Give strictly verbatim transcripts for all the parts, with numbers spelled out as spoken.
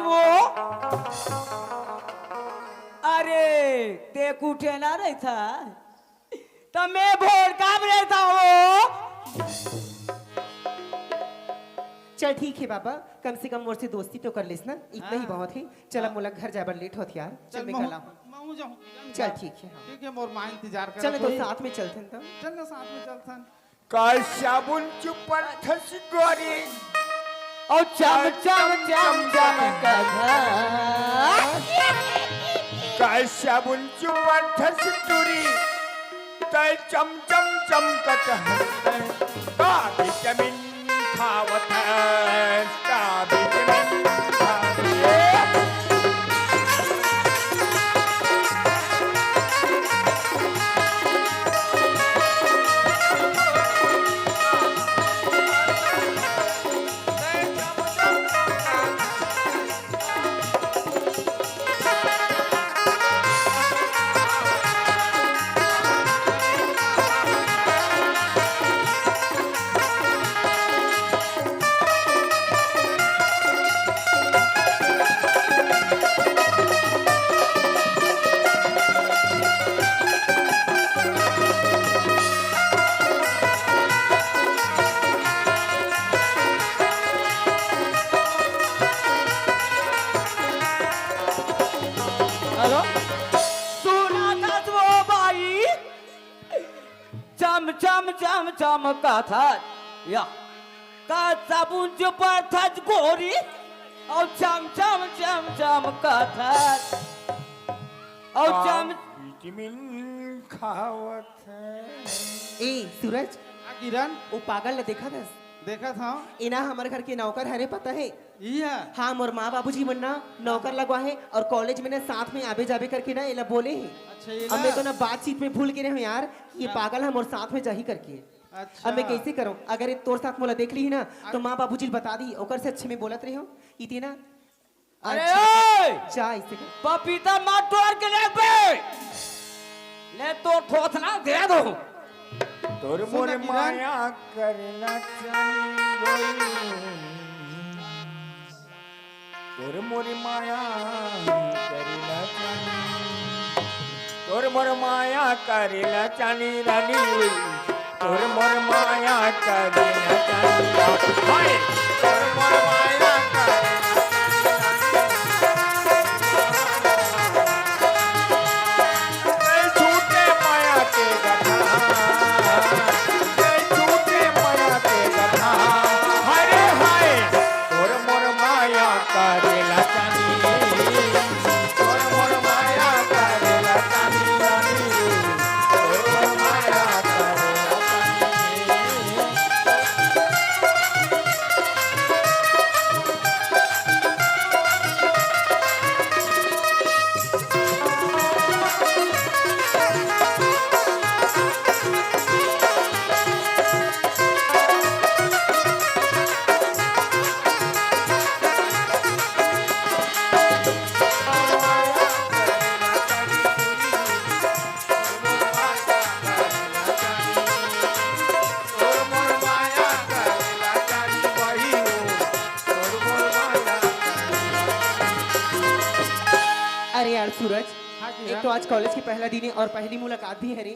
ओ, अरे, ते कुठे ना रहिथा, त मैं भोर काब रहिथा हो? चल ठीक हे बाबा, कम से कम मोर से दोस्ती तो कर लेस ना, इतना ही हाँ। बहुत हे। चल अब हाँ। मोला घर जाए बर लेट होत यार, चल चल मैं महूँ, कल आहूँ। महूँ जाहूँ किरण चल घर। ठीक हे, हाँ। ठीक हे, मोर माँ इंतजार चल करत तो होही। साथ में चलथन तब। चल ना साथ में चलथन। काय साबुन चुपर थस गोरी। अउ चम चम चम चम कथा। काय साबुन चुपर थस टूरी। तय चम चम चमकत हस। का विटामिन खावत हस, का विटामिन खावत हस। हेलो, सुना था वो बाई, चम चम चम चम कथा या का साबुन जो पड़थस गोरी, अउ चम चम चम चम कथा, अउ का चम विटामिन खावत हस। ए सूरज, हाँ किरण। ओ पागल ला देखत हस? देखत हँव। एना हमर घर के नौकर हरे, पता हे? इही ह? हाँ, मोर माँ बाबूजी मन ना नौकर लगवा हे अउ कॉलेज में ना साथ में आबे जाबे करके ना एला बोले हे। अच्छा, ये अब मैं ना तो ना बातचीत में भूल गे रहेंव यार कि ये हाँ। पागल ह मोर साथ में जाही करके। अच्छा। अब मैं कइसे करँव? अगर ये तोर साथ मोला देख लिही ना, तो अरे माँ बाबूजी ल बता दिही, ओकर से अच्छे मैं बोलत रहेंव कि ते ना अरे अच्छा। ओए! जा इसे कर। पपीता मत तोड़ के ले बे। ले तो ठोस ना दे दो। तोर सुन मोर ना किरण। माया करना चाही गोरी। तोर मोर माया करना चाही। तोर मोर माया करना चाही रानी। तोर मोर माया करे न चंदा। हाय, तोर मोर माया करे न चंदा। नहीं छूटे माया के गठा, नहीं छूटे माया के गठा। हाय रे हाय, तोर मोर माया करे न चंदा। तोर मोर माया करे ला चांदी रानी, तोर मोर माया करे ला चांदी। अरे यार सूरज, हाँ जी, एक हाँ। तो आज कॉलेज के पहला दिन हे अउ पहली मुलाकात भी हरे।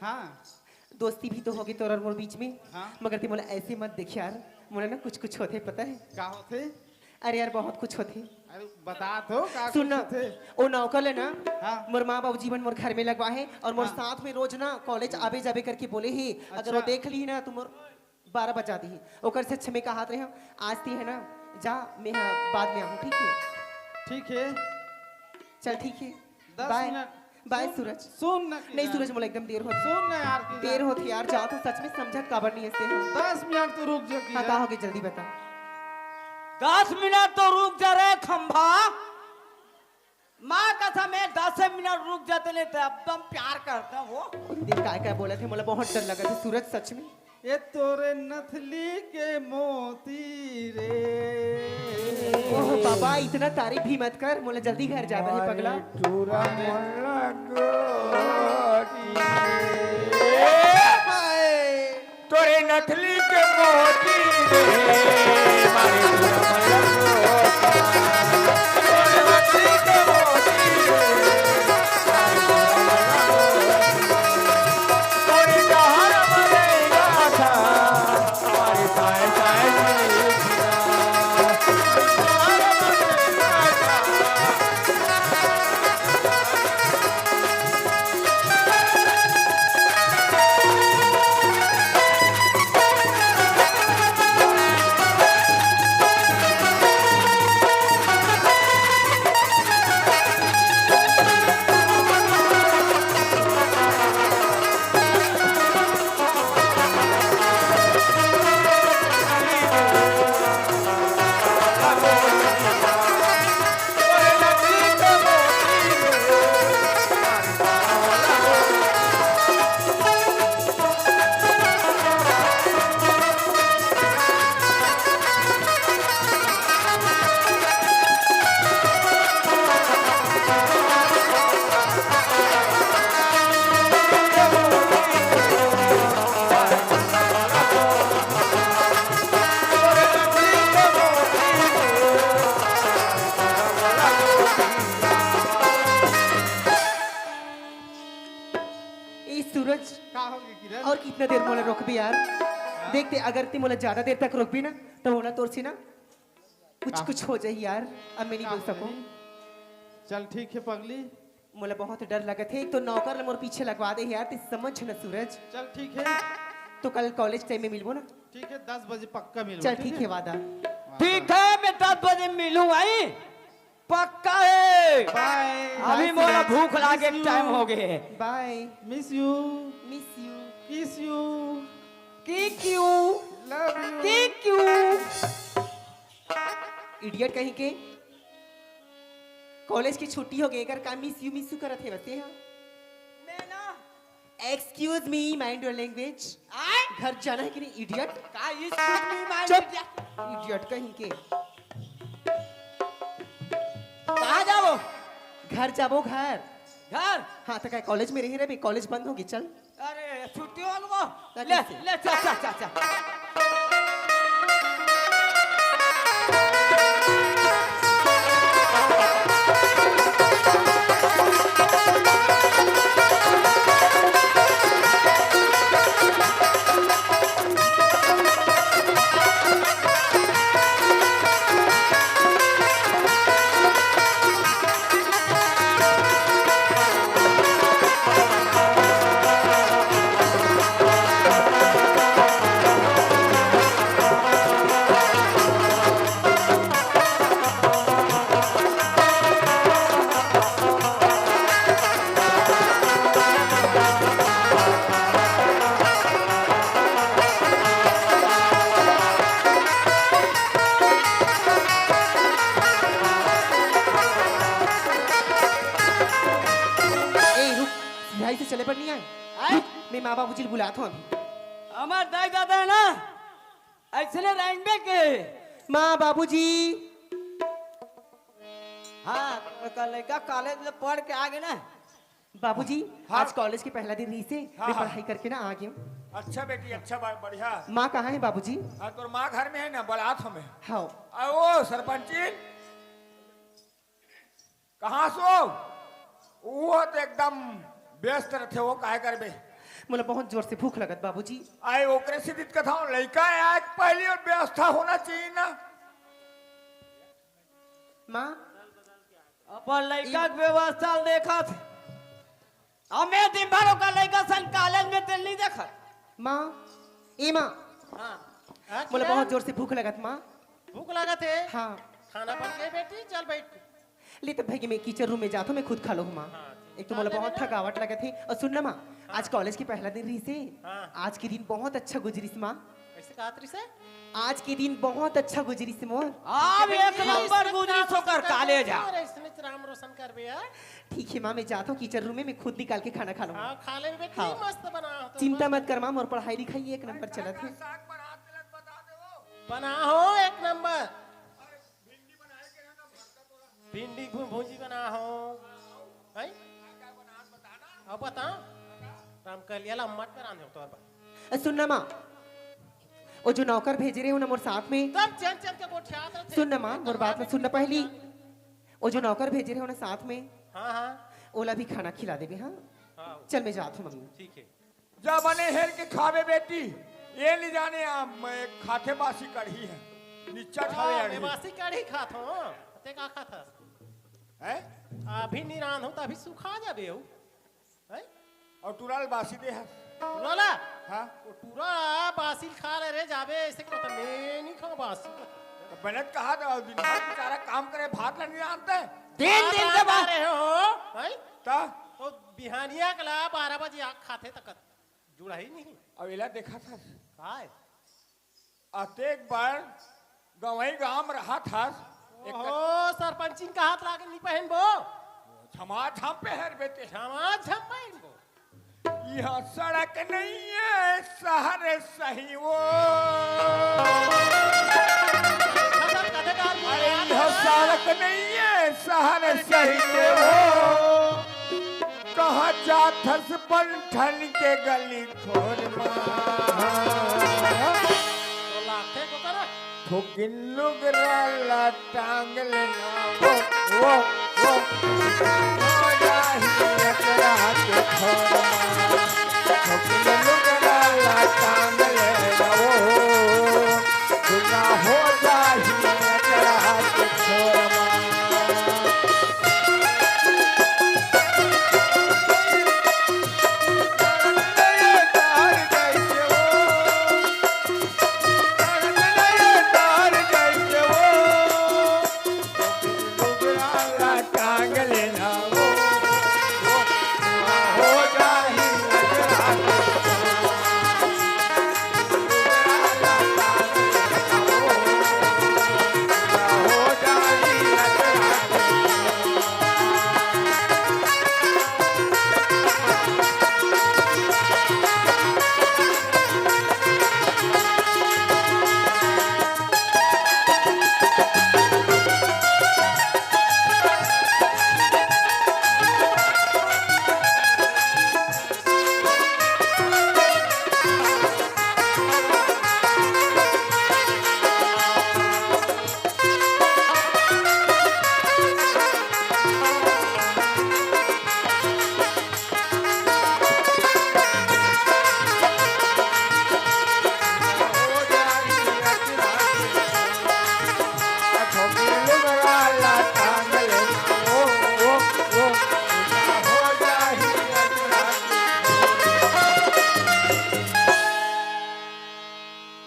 हाँ। दोस्ती भी तो होगे तोर अउ मोर बीच में, हाँ। मगर ते मोला ऐसे मत देख यार, मोला ना कुछ कुछ होथे, पता हे? का होथे? अरे यार, बहुत कुछ होथे। अरे बता तो, का सुन कुछ ना, होथे? ओ नौकर ले ना, हाँ। मोर माँ बाबूजी मन मोर घर में लगवा हे अउ मोर हाँ। साथ में रोज ना कॉलेज आबे जाबे करके बोले हे। अगर अच्छा। वो देख ली ना तो मोर बारह बजा दिही। ओकर से अच्छा मैं कहत रहेंव, आज ते हे ना, जा, मैं ह बाद में आहूँ, ठीक हे? ठीक हे। चल ठीक हे। दस बाय। मिनट। बाय सुन, सूरज। सुन ना नहीं किरण। सूरज, मोला एकदम देर होत हे। सुन ना यार किरण। देर होत हे यार, जात हँव, सच में समझत काबर नहीं हस ते ह? दस मिनट तो रुक जा हाँ, किरण। का होगे, जल्दी बता। दस मिनट तो रुक जा रे खंभा। माँ कसम हे, दस मिनट रुक जाते नहीं तो एकदम प्यार करता वो। देख काय काय बोलत हे, मोला बहुत डर लगत हे सूरज, सच में। ये तोरे नथली के मोती रे। ओह बाबा, इतना तारीफ भी मत कर, मोला जल्दी घर जाना हे पगला। मारे टूरा मोला गोटी रे। हाय। तोरे नथली के मोती रे, मारे टूरा मोला गोटी। इतना देर मोला रोकबे यार? देख ते, अगर ते मोला ज्यादा देर तक रोकबे ना, तो मोला तोर से ना कुछ का? कुछ हो जाही यार। अब मैं नहीं का बोल सकूं। बोली? चल ठीक है पगली। मोला बहुत डर लगत हे, एक तो नौकर ल मोर पीछे लगवा दे हे यार, ते समझ ना सूरज। चल ठीक है। तो कल कॉलेज टाइम में मिलबो ना? ठीक है, दस बजे पक्का मिलबो, चल ठीक ठीक है? है, वादा। ठीक है, मैं दस बजे मिलूं भाई, पक्का है। बाय। अभी बाय मोला सूरज। भूख लागे, Miss you। टाइम हो गए। बाय। Miss you। Miss you। Kiss you। Kick you। Love you। Kick you। Idiot कहीं के। कॉलेज की छुट्टी हो गई, एकर का मिस यू मिस यू करत हे बते हा? मैं ना। Excuse me, mind your language। आय? घर जाना है कि नहीं, इडियट? का excuse me, mind चुप। Idiot? इडियट कहीं के। कहाँ जाबो? घर जाबो, घर। घर? हाँ, तो का कॉलेज में रही रे, कॉलेज बंद होगी, चल। अरे, छुट्टी हो गो। ले, ले, ले, चल, चल, चल, चल। ए, रुक, सिधाई से चले बर नहीं आए। आए? रुक, मैं माँ बाबूजी ल बुलात हूँ अभी। हमार दाई दादा है ना, ऐसने रहेंगे के। माँ बाबूजी। हाँ, तो का लड़का कॉलेज में पढ़ के आ गए ना। बाबूजी, हाँ। आज कॉलेज के पहला दिन रही से, हाँ, मैं हाँ। पढ़ाई करके ना आ गया हूँ। अच्छा बेटी, अच्छा, बा-, बढ़िया। माँ कहाँ है बाबूजी? हाँ, तोर माँ घर में है ना, बुलात हूँ मैं। हाँ। आ, ओ सरपंचिन, कहाँ सो? वो तो एकदम व्यस्त रहते, वो काय करबे? मोला बहुत जोर से भूख लगत बाबूजी। आए, ओकरे से दिक्कत हो, लड़का है, आज पहली और व्यवस्था होना चाहिए ना। माँ। अपन लइका के व्यवस्था ल देखत। अब मैं दिन भर ओकर लइका सन कॉलेज में तेल नहीं देखत। माँ, ए माँ। हाँ। हाँ, मोला किरण? बहुत जोर से भूख लगत, माँ। भूख लगत हे? हाँ। खाना बन गए बेटी, चल बैठ। ले तब भाई कि मैं किचन रूम में जात हूँ, मैं खुद खा लूँ, माँ। हाँ, ठीक। एक तो मोला खा ले बहुत ना। थकावट लगत हे। और सुन ना, माँ, हाँ। आज कॉलेज के पहला दिन रही से, हाँ। आज के दिन बहुत अच्छा गुजरिस, माँ। कैसे कहत रही से? आज के दिन बहुत अच्छा गुजरिस मोर। अब एक नंबर गुजरिस ओकर कॉलेज आ। अरे, इसने राम रोशन कर बे यार। ठीक है माँ, मैं जाता हूँ किचन रूम में, मैं खुद निकाल के खाना खा लूंगा। हाँ, खा ले बेटी, हाँ। मस्त बना हो तो, चिंता मस्त। मत कर माँ, मोर पढ़ाई लिखाई एक नंबर चलत है। साग बना, तिलक बता दे वो। बना हो एक नंबर। अरे, भिंडी बनाए के ना, भरता तोरा। भिंडी भू-, भूंजी बना हो। हैं? अब बता। रामकलिया ला मत बना दे तोर बा। ए, सुन ना माँ, वो जो नौकर भेजे रहे हो ना मोर साथ में। तब चल चल के गोठियात रहते। सुन ना माँ, मोर बात ला सुन ना पहली। वो जो नौकर भेजे रहे हो ना साथ में, हाँ, हाँ। ओला भी खाना खिला देबे, हाँ? हाँ। चल, मैं जात हूँ, मम्मी। ठीक है। जा बने हेर के खाबे बेटी, ये नहीं जाने आ, मैं खाथे बासी कढ़ी है, निच्चा हाँ, खावे मैं अढ़ी। बासी कढ़ी खात हूँ, ते का खात हस? हैं? अभी नहीं रांध हूँ, तो अभी सुखा जाबे हो। हैं? और टूरा ल बासी दे हस। टूरा ला? हाँ। वो टूरा बासी खा ले रे, जाबे ऐसे को तो मैं नहीं खाऊं बासी। तो बनत कहा था, दिन भर बेचारा काम करे, भात ला नहीं रांधते। दिन दिन के बाद रहे हो, हैं? ता? तो बिहानिया के ला बारह बजे आग खाथे तक जुड़ा ही नहीं। अब एला देखा था। काय? अतेक बार गंवई गांव में रहत हस, एक ओहो, सरपंचिन का हाथ लागे नहीं पहनबो। झमाझम पहर बेटे। झमाझम पहनबो। यह सड़क नहीं है शहर सही वो। अरे, यह सड़क नहीं है शहर सही वो। कहाँ जात हस बन ठन के गली खोर मा। तो लाथे को करा। ठोकिन लुगरा ला टांग लेना। वो, वो, वो। हो जाही एकरा के खोर मा। ठोकिन लुगरा टांग लेना वो, वो, हो जाही अजरा।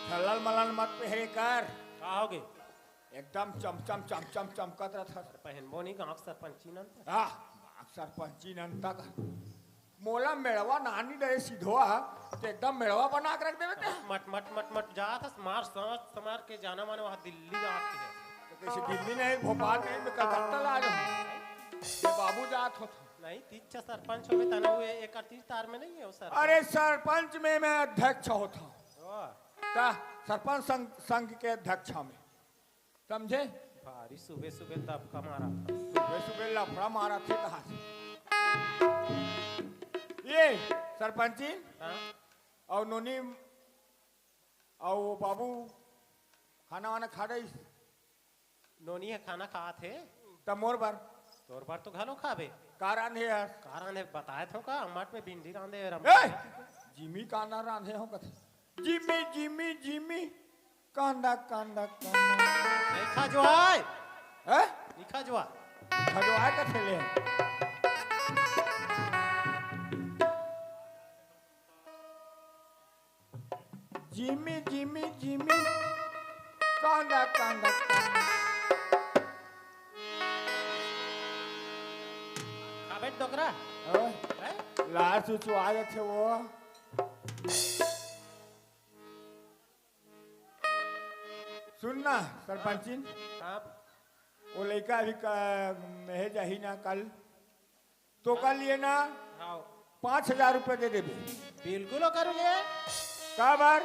छलल मलल मत पहरे कर। का होगे? एकदम चमचम चमचम चमकत रथस। पहनबो नहीं, गांव के सरपंची नंद। आह, गांव के सरपंची नंद तक। मोला मेड़वा नानी डरे सिधवा, ते एकदम मेड़वा बना के रख देवे ते। मट मट मट मट जात हस, मार समझ समार के जाना माने वहां दिल्ली जात के। तो कैसे दिल्ली नहीं, भोपाल नहीं, मैं कलकत्ता ला जाऊं। ये बाबू जात होत। नहीं, तीज सरपंच होवे तने वो एकर तीज तार में नहीं है वो सर। अरे सरपंच में मैं अध्यक्ष होत हूँ। वाह। ता सरपंच संघ, संघ के अध्यक्ष हमें। समझे? भारी सुबह सुबह दबका मारा था। सुबह सुबह लफड़ा मारा थे कहा से। ये सरपंची हाँ? और नोनी और वो बाबू खाना वाना खा रही। नोनी है खाना खात है। त मोर बर। तोर बर तो घलो खाबे। का रांधे हस? का रांधे बताए थो का? अम्मट में भिंडी रांधे हे रम। ए! जिमी कांदा रांधे हो कथे। जिमी, जिमी, जिमी। कांदा, कांदा, कांदा। नहीं खा जो आए। हैं? नहीं खा जो आ। खा जो आए कथे ले। जिमी, जिमी, जिमी, कांदा, कांदा, कांदा। खाबे डोकरा? ओए, हैं? लार सुचवा देथे वो। सुन ना, सरपंचिन। हाँ। वो लइका अभी का, मेहे जाही ना कल। तो कल ये ना हाँ। पाँच हजार रुपये दे देबे। बिल्कुल ओकर ले। का बार?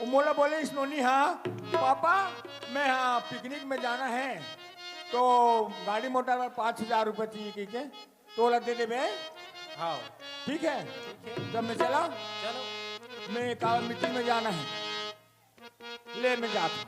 वो मोला बोले इस नोनी, हाँ, पापा, मैं हाँ पिकनिक में जाना है, तो गाड़ी मोटर बर पाँच हजार रुपये चाहिए कह के, तोला दे देबे। हाँ। ठीक है? ठीक है। तब मैं चला? चलो। मैं का मीटिंग में जाना है। ले, मैं जात हूँ।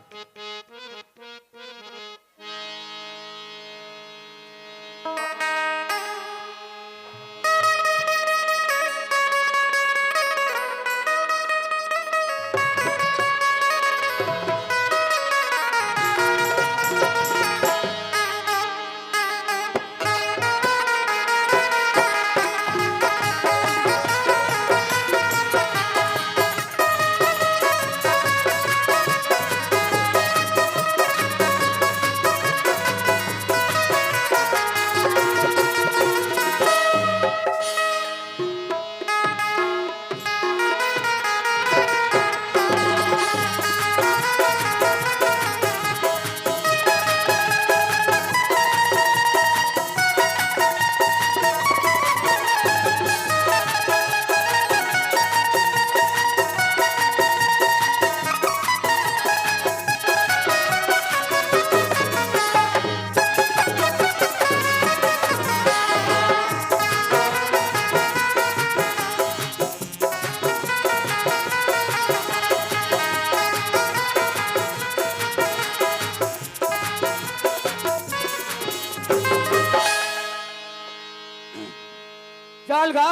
चल गा,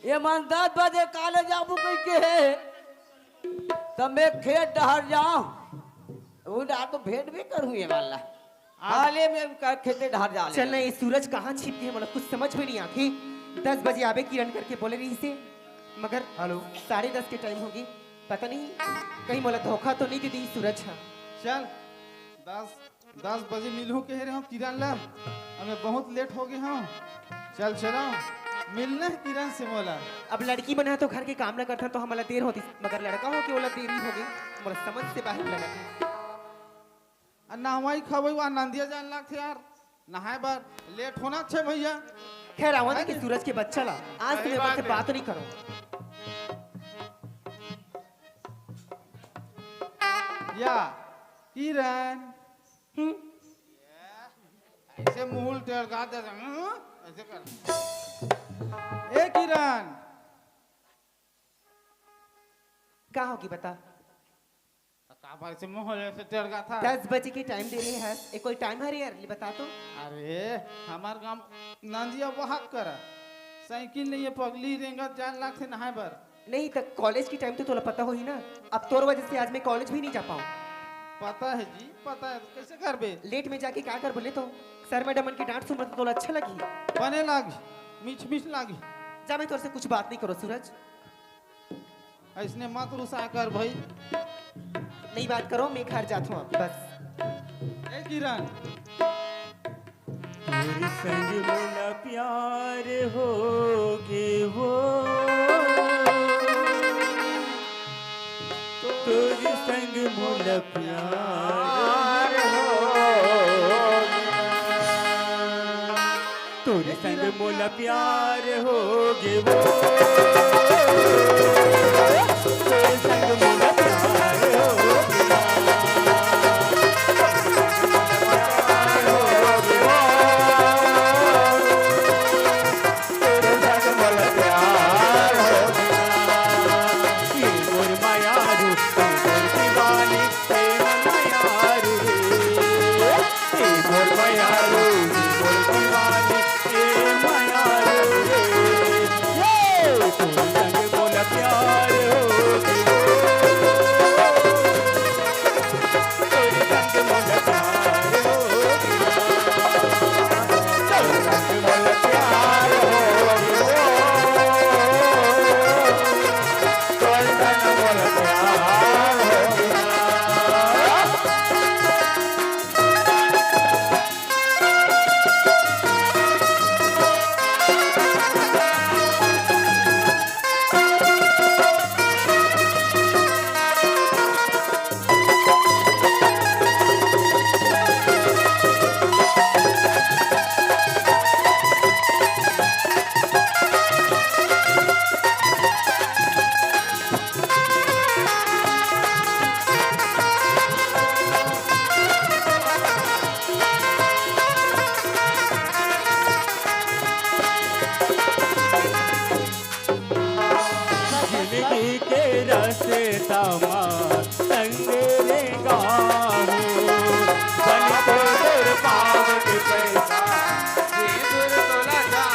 ये मन दस बजे काले जाबू कहि के हे, त मैं खेत डहर जाऊं, उड़ा तो भेंट भी करूं ये वाला। हाले में उनका खेते डहर जा ले। चल ना, ये सूरज कहाँ छिप गे हे, मोला कुछ समझ में नहीं आथे। दस बजे आबे किरण करके बोले रहिसे, मगर हेलो। साढ़े दस के टाइम होगे, पता नहीं कहीं मोला धोखा तो नहीं दे दी सूरज हा। चल, दस दस बजे मिलहूं कहे रहे हंव किरण ला, अब मैं बहुत लेट हो गे हंव। चल चलो, मिलना हे किरण से मोला। अब लड़की मन ह तो घर के काम ला करथन तो हमला देर होतिस, मगर लड़का हो के ओला देरी हो गे, मोला समझ से बाहर लगत हे। आ नहवाई खवाई वा नंदिया जान लागथे यार, नहाए बर लेट होना छे भैया। खैर, आवा ना कि सूरज के बच्चा ला, आज सही तुमन बात से है। बात नहीं करो। या किरण। हम्म। ऐसे मुंह टेढ़का दे, हम्म, ऐसे कर। ए किरण। का होगे बता? त का भाई से मुंह ले से टेढ़का था? दस बजे के टाइम दे रहे हस, ए कोई टाइम हरे यार, ले बता तो। अरे, हमार गांव नंदिया वहाक करा। साइकिल नहीं है, पगली रेंगत जान लागथे नहाए बर। नहीं त कॉलेज के टाइम तो तोला पता होही ना, अब तोर वजह से आज मैं कॉलेज भी नहीं जा पाऊँ। पता है जी, पता है, तो कैसे करबे? लेट में जाके का करबो ले तो? सर मैडम मन के डांट सुनबो तो तोला अच्छा लगही? बने लाग, मिछ मिछ लाग। जा, मैं तोर से कुछ बात नहीं करो सूरज। ऐसने मत रुसा कर भाई। नहीं बात करो, मैं घर जात हूँ अब, बस। ए किरण। तोर संग मोला प्यार होगे वो, तोर संग मोला प्यार होगे। तोर संग मोला प्यार होगे वो, तोर संग मोला प्यार होगे। तोर संग मोला प्यार होगे। ये मोर मयारू, ये मोर दीवानी, ए मयारू रे, ए मोर मयारू, ए मोर दीवानी, ए मयारू रे। ये तोर संग मोला प्यार होगे। तोर संग मोला प्यार होगे। तोर संग मोला प्यार होगे। तोर संग मोला प्यार होगे। जिंदगी के रस्ता मा संग रेंगा हूँ, बन के तोर पाँव के पैसा, ये दूर तोला जा।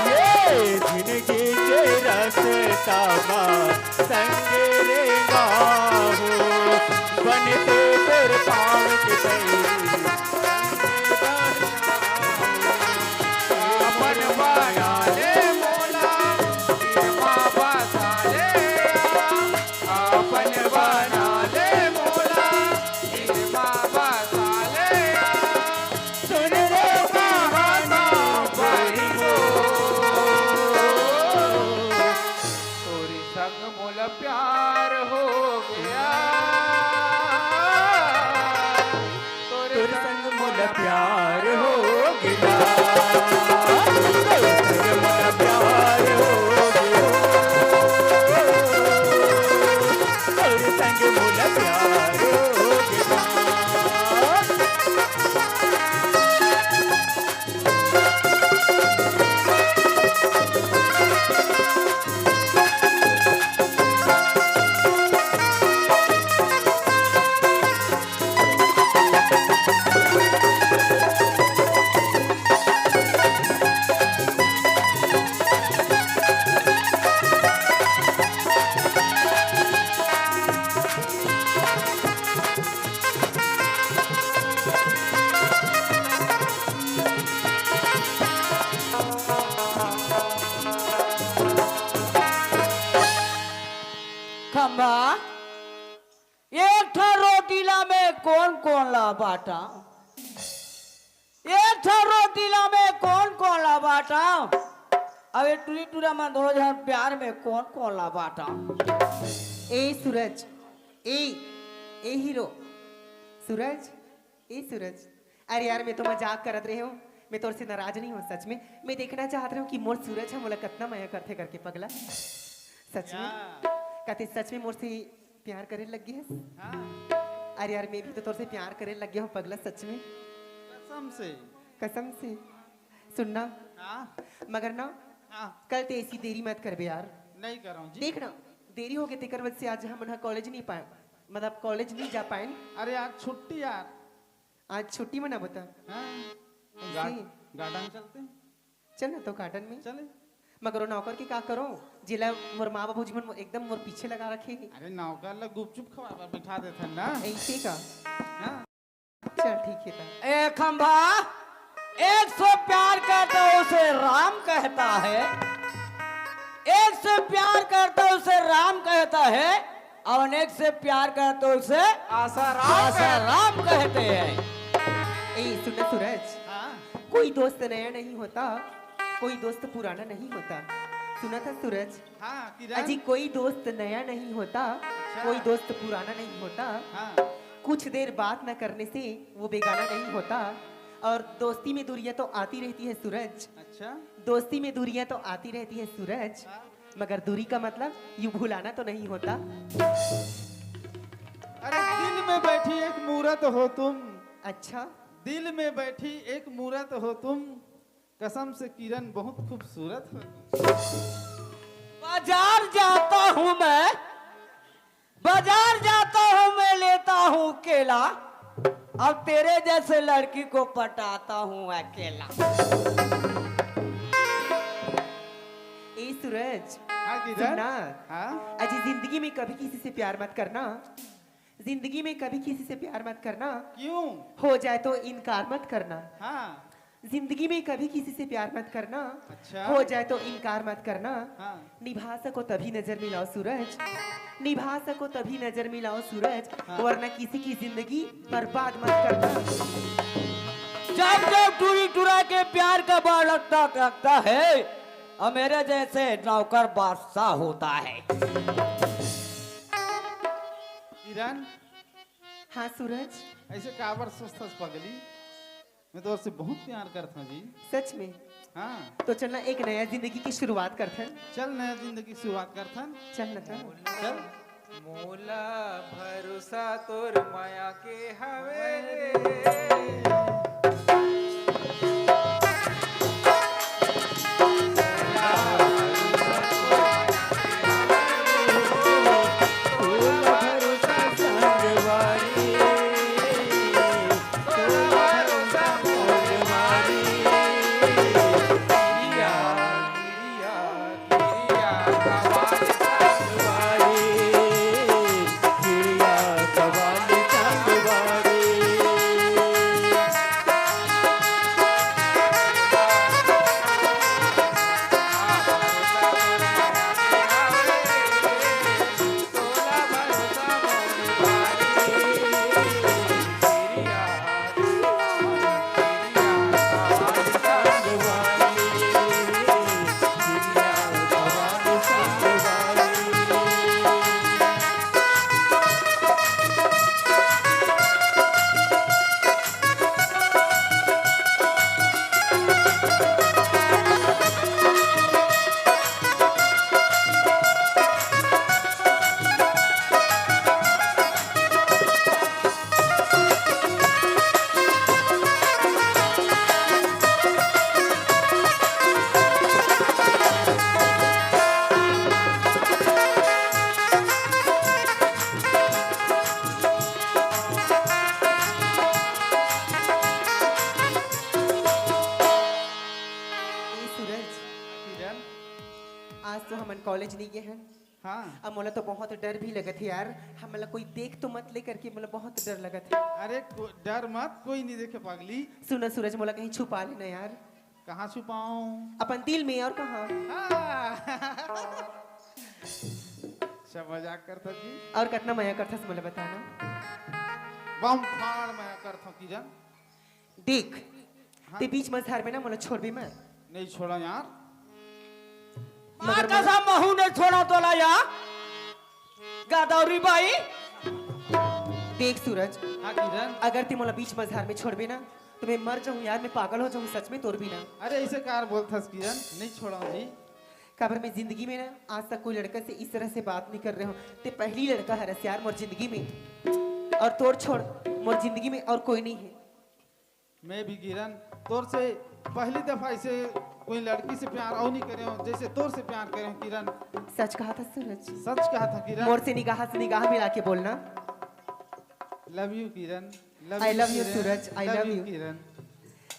ये जिंदगी के रस्ता मा संग रेंगा हूँ, बन के तोर पाँव के पैसा। अपन बना ले मोला, दिल मा बसा ले, अपन बना ले मोला, दिल मा बसा ले। सुन रे कहाना बड़ी हो, तोरे संग मोला प्यार हो गया, तोरे तोर संग मोला प्यार हो गया, तोर संग मोला प्यार हो गया, तोर संग मोला प्यार हो गया। कोन कोन ला बांटा? एक ठो रोटी ला मैं कोन कोन ला बांटा? अब ये टूरी टूरा मन दोनों झन प्यार में कोन कोन ला बांटा? ए सूरज, ए, ए हीरो, सूरज, ए सूरज, अरे यार, मैं तो मजाक करत रहे हूँ, मैं तोर से नाराज नहीं हूँ। सच में मैं देखना चाहत रहे हूँ कि मोर सूरज ह मोला कतना मया करथे करके, पगला। सच में? या। कते सच में मोर से प्यार करे लग गे हस? हाँ। अरे यार, मैं भी तो तोर से प्यार करे लग गया हूँ, पगला, सच में। कसम से। कसम से। सुनना। हाँ। मगर ना, हाँ। कल ते ऐसी देरी मत करबे यार। नहीं करहूँ जी। देख ना, देरी हो गई, तेकर वजह से आज हमन ह कॉलेज नहीं पाए, मतलब कॉलेज नहीं जा पाए। अरे यार, छुट्टी यार। आज छुट्टी मनाबो त? हाँ। ऐसे? गा-, गार्डन चलते हैं। चल ना तो गार्डन में। चले। मगर वो नौकर के का करो, जेला मोर माँ बाबूजी मन एकदम मोर पीछे लगा रखे हे। अरे नौकर ला गुपचुप खवा बर बिठा देथन ना। ऐसे का? हाँ। चल ठीक है त। ए खंभा, एक से प्यार करता है उसे राम कहता है, एक से प्यार करता है उसे राम कहता है, और एक से प्यार करता है उसे आसाराम आसाराम कहते हैं। ए सुन सूरज, हाँ। कोई दोस्त नया नहीं होता, कोई दोस्त पुराना नहीं होता। सुना था सूरज? हाँ, किरण। अजी, कोई दोस्त नया नहीं होता, अच्छा। कोई दोस्त पुराना नहीं होता। हाँ। कुछ देर बात न करने से वो बेगाना नहीं होता। और दोस्ती में दूरियां तो आती रहती है सूरज। अच्छा। दोस्ती में दूरियां तो आती रहती है सूरज, हाँ। मगर दूरी का मतलब यूं भुलाना तो नहीं होता। अरे, दिल में बैठी एक मूरत हो तुम। अच्छा। दिल में बैठी एक मूरत हो तुम। कसम से किरण बहुत खूबसूरत हो। बाजार जाता हूँ मैं, बाजार जाता हूँ मैं, लेता हूँ केला, अब तेरे जैसे लड़की को पटाता हूँ अकेला। ए सूरज, हाँ, किरण? सुनना। हाँ? अजी, जिंदगी में कभी किसी से प्यार मत करना। जिंदगी में कभी किसी से प्यार मत करना। क्यों? हो जाए तो इनकार मत करना। हाँ। जिंदगी में कभी किसी से प्यार मत करना। अच्छा। हो जाए तो इनकार मत करना। हाँ। निभा सको तभी नजर मिलाओ सूरज, निभा सको तभी नजर मिलाओ सूरज, हाँ। वरना किसी की जिंदगी बर्बाद मत करना। जब जब टूरी टूरा के प्यार का बाढ़ लगता लगता है, और मेरे जैसे नौकर बादशाह होता है। किरण। हाँ सूरज। ऐसे काबर सोचथस पगली? मैं तो उससे बहुत प्यार करता हूँ जी। सच में? हाँ। तो चलना एक नया जिंदगी की शुरुआत करथन। चल नया जिंदगी की शुरुआत करथन। चल ना चल। चल। मोला भरोसा तोर मया के हवे रे। ए सूरज, किरण। आज तो हमन कॉलेज नहीं गए हन। हाँ। अब मोला तो बहुत डर भी लगत हे यार, हमन ला कोई देख तो मत ले करके मोला बहुत डर लगत हे। अरे को-, डर मत, कोई नहीं देखे पगली। सुन ना सूरज, मोला कहीं छुपा लेना यार। कहाँ छुपाऊं? अपन दिल में, और कहाँ? हाँ। अच्छा, मजाक करता जी। और कतना मया करथस मोला बताना। बम फाड़ मैं करथंव किरण। देख, हाँ। ते बीच मझधार में ना मोला छोड़बे मत। नहीं छोड़ा यार। मगर माँ कसम महू नहीं छोड़ा तोला यार। गदौरी बाई। देख सूरज, हाँ किरण। अगर ते मोला बीच मझधार में छोड़बे ना, तो मैं मर जाऊं यार, मैं पागल हो जाऊं सच में तोर बिना। अरे ऐसे कार बोलथस किरण, नहीं छोड़ा जी। काबर मैं जिंदगी में ना आज तक कोई लड़का से इस तरह से बात नहीं कर रहे हूँ। ते पहली लड़का हरस यार मोर जिंदगी में, और तोर छोड़ मोर जिंदगी में और कोई नहीं है। मैं भी किरण तोर से पहली दफा ऐसे कोई लड़की से प्यार और नहीं करे हूँ जैसे तोर से प्यार करे हूँ किरण। सच कहा था सूरज। सच कहा था किरण। मोर से निगाह से निगाह मिला के बोलना। Love you Kiran. I love you Suraj, I love you। किरण।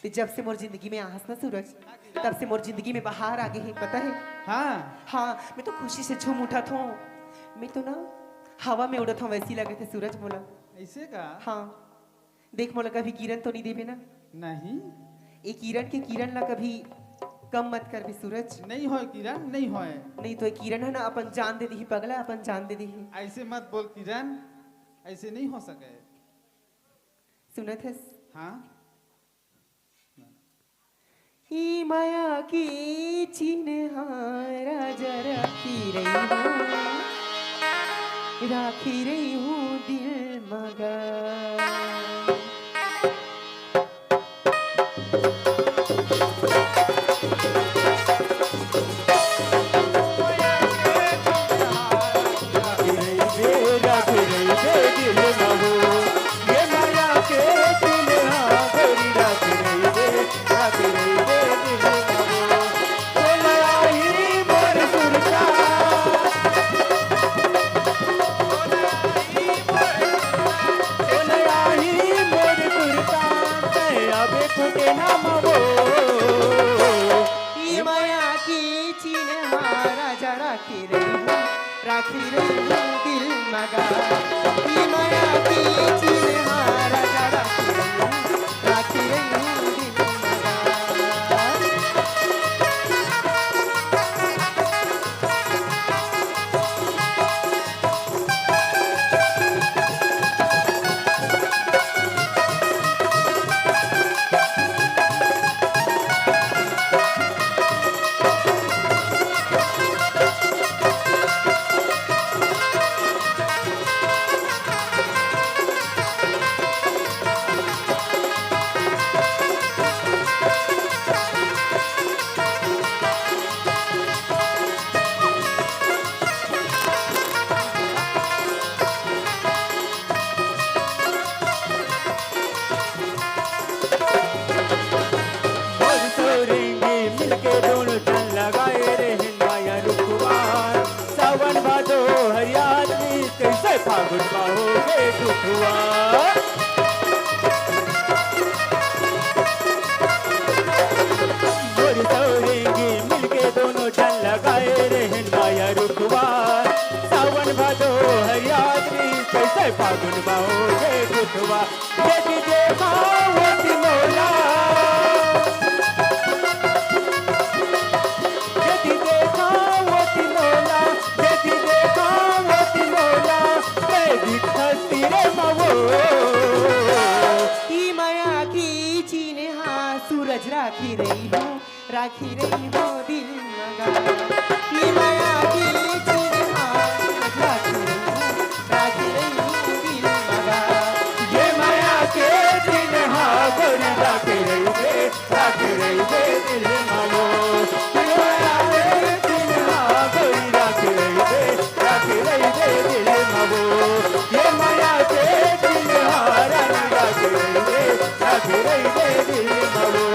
ते जब से मोर जिंदगी में आहस ना सूरज, तब से मोर जिंदगी में बहार आ गए है, पता है? हाँ। हाँ, मैं तो खुशी से झूम उठा था। मैं तो ना हवा में उड़त हूँ वैसी लगे थे सूरज मोला। ऐसे का? हाँ। देख मोला कभी किरण तो नहीं देबे ना? नहीं। ए किरण के किरण ला कभी कम मत करबे सूरज। नहीं होय किरण, नहीं होय। नहीं तो ए किरण है ना अपन जान दे दिही पगला, अपन जान दे दिही। ऐसे मत बोल किरण, ऐसे नहीं हो सके। सुनत हस? हाँ। ई माया के चिन्ह राजा राखी रही हूँ, राखी रही हूँ दिल मगा। ये माया के चिन्ह राजा राखी रही हूँ, राखी रही हूँ दिल मगा। ये माया के चिन्ह राजा राखी रही हूँ, राखी रही हूँ दिल मगा। मोर सौरेंगी मिलके दोनों झन लगाए रहेन माया रुखवा। सावन भादो हरियाली कैसे फागुन मा होगे दुखवा। मोर सौरेंगी मिलके दोनों झन लगाए रहेन माया रुखवा। सावन भादो हरियाली कैसे फागुन मा होगे दुखवा। यदि देखा वो तिनोला, यदि देखा वो तिनोला, यदि देखा वो तिनोला, मैं दिखती रे मवो। ई माया के चिन्ह सूरज राखी रही हूँ। राखी रही हो दिल मगा, ये माया के चिन्ह राखी रही हो, राखी रही हो दिल मगा। ये माया के चिन्ह गोरी राखी रही दे, राखी रही दे दिल मगो। ये माया के चिन्ह गोरी राखी रही दे, राखी रही दे दिल मगो। ये माया के चिन्ह राखी रही दे, राखी रही दे दिल मगो।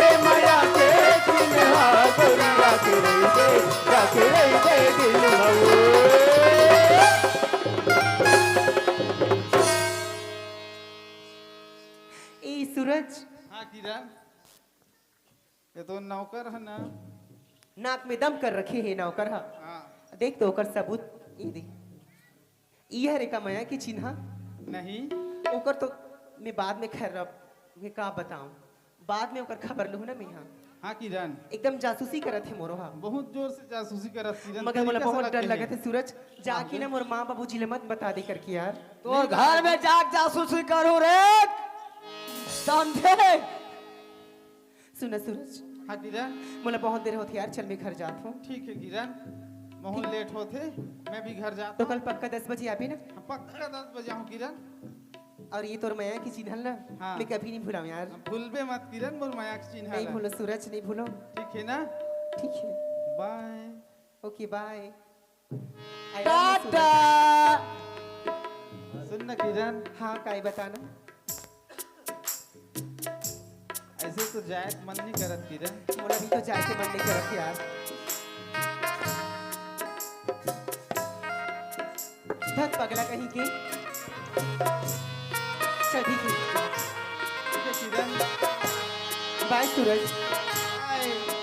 ए माया के चिन्हा गोरी राखी रही दे, राखी रही दे दिल मगो। ए सूरज। हाँ किरण, ये तो नौकर है ना? नाक में दम कर रखे है नौकर हा। हाँ। देख तो ओकर सबूत, ये देख। ई हरे का माया के चिन्हा? नहीं। ओकर तो मैं बाद में, खैर, अब मैं का बताऊं, बाद में ओकर खबर लूँ ना मैं। हाँ, हाँ किरण। एकदम जासूसी करत हे मोरो हा। बहुत जोर से जासूसी करत किरण, मगर मोला बहुत डर लगत हे सूरज, जाके ना मोर माँ बाबूजी ले मत बता दे करके यार। तोर घर में जाके जासूसी करूँ रे, समझे? सुन सूरज। हाँ किरण। मोला बहुत देर होथे यार, चल मैं घर जात हूँ। ठीक है किरण, बहुत लेट होथे, मैं भी घर जात हूँ। तो कल पक्का दस बजे आबे ना? हाँ, पक्का दस बजे आऊँ किरण। और ये तोर मया के चिन्हा ल ना, हाँ। मैं कभी नहीं भुलाऊँ यार। भूलबे मत किरण, मोर मया के चिन्हा नहीं भूलो सूरज, नहीं भूलो। ठीक है ना? ठीक है। बाय। ओके बाय। टाटा। सुन ना किरण। हाँ, काय बताना? ऐसे तो जाए के मन नहीं करत किरण। मोला भी तो जाए के मन नहीं करत यार। धत पगला कहीं के। चल ठीक है। ठीक है किरण। बाय सूरज। बाय।